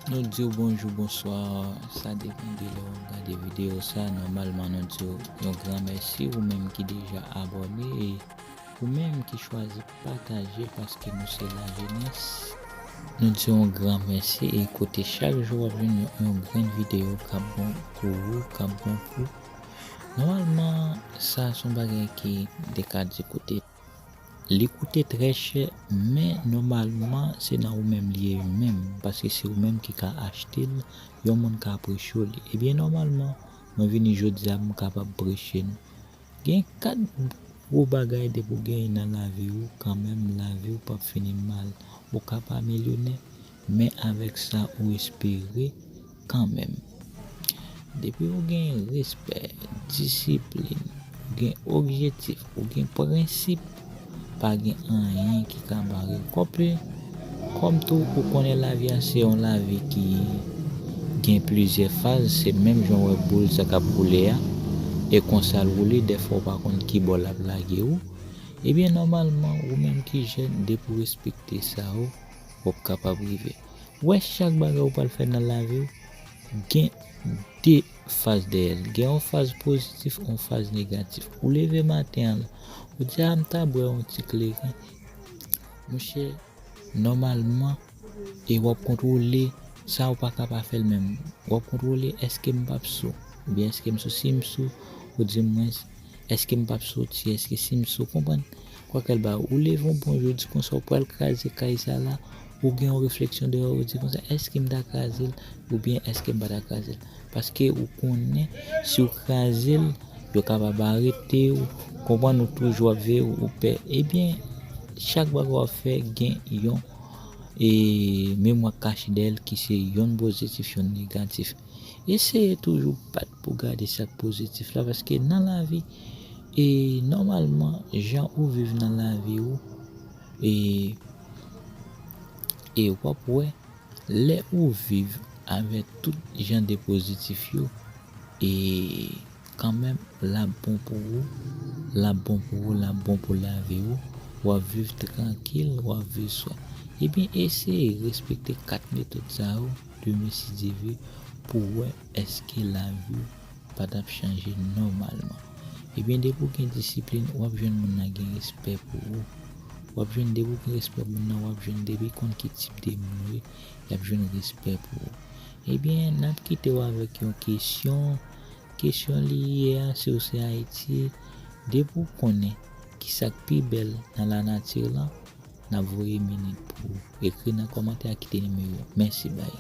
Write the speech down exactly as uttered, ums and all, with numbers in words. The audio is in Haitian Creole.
Nou di w bonjou, bonswa, sa depann de lè w gade videyo sa. Nòmalman, nou di w yon gran mèsi, ou menm ki deja abòne, e ou menm ki chwazi pataje, paske nou se lajenès. Nou di w yon gran mèsi, e kote chak jou w ap jwenn yon, yon grenn videyo k ap bon pou ou, k ap bon pou. Nòmalman, sa se yon bagay ki de ka di koute. Li koute trè chè, men nòmalman, se nan ou menm li ye menm, paske se ou menm ki ka achte l, yon moun ka preche w li. Ebyen, nòmalman, mwen vini jodi a, m kapab preche nou. Gen kat gwo bagay depi w genyen nan lavi w, kanmenm, lavi w p ap fini mal. Ou ka pa milyonè, men avèk sa, ou espere kanmenm. Depi ou gen respè, disiplin, ou gen objektif, ou gen prensip, pa gen anyen ki ka bare w. Kòm tou, ou konnen lavi a se yon lavi ki gen plizyè faz, se menm jan w wè boul sa k ap woule a, e konsa l woule, dèfwa ou pa konn ki bò l ap lage w. Ebyen, nòmalman, ou menm ki jèn, depi w respekte sa, w, w ap kapab rive. Ou wè, chak bagay ou pral fè nan lavi w, gen de faz dèyè l. Gen yon faz pozitif, yon faz negatif. Ou leve maten an la, ou di, "A, m ta bwè yon ti kleren." Monchè, nòmalman, e w ap kontwole sa, ou pa ka pa fè l menm. W ap kontwole, èske m p ap sou? Oubyen èske m sou? Si m sou, ou di m, mwen, èske m p ap soti? Èske si m sou, konprann? Kwakèlba, ou leve yon bon jou, ou di konsa, ou pral kraze kay sa la, ou gen yon refleksyon deyò, ou di konsa, èske m ta kraze l? Oubyen èske m pa ta kraze l? Paske ou konnen, si w kraze l, yo kapab arete w, konprann, ou toujou ap veye w, ou pè. Ebyen, chak bagay w ap fè gen yon, e, memwa kache dèyè l ki se yonn pozitif, yonn negatif. Eseye toujou bat pou gade sa k pozitif la, paske nan lavi, e, nòmalman, jan ou viv nan lavi ou, e, e w ap wè, lè ou viv avèk tout jan de pozitif yo, e kanmenm, l ap bon pou ou, l ap bon pou ou, l ap bon pou lavi ou, w ap viv trankil, w ap viv swa. Ebyen, eseye respekte kat metòd sa yo, demen si Dye vle, pou w wè èske lavi w pa t ap chanje nòmalman. Ebyen, depi w gen disiplin, w ap jwenn moun nan gen respè pou ou. W ap jwenn, depi w gen respè pou moun nan, w ap jwenn, depi l konn ki tip de moun ou ye, y ap jwenn respè pou ou. Ebyen, n ap kite w avèk yon kesyon. Kesyon li ye a, si w se Ayiti, depi w konnen ki sa k pi bèl nan lanati lan, n ap voye minit pou ou. Ekri nan kòmantè a, kite nimewo w. Mèsi, bay.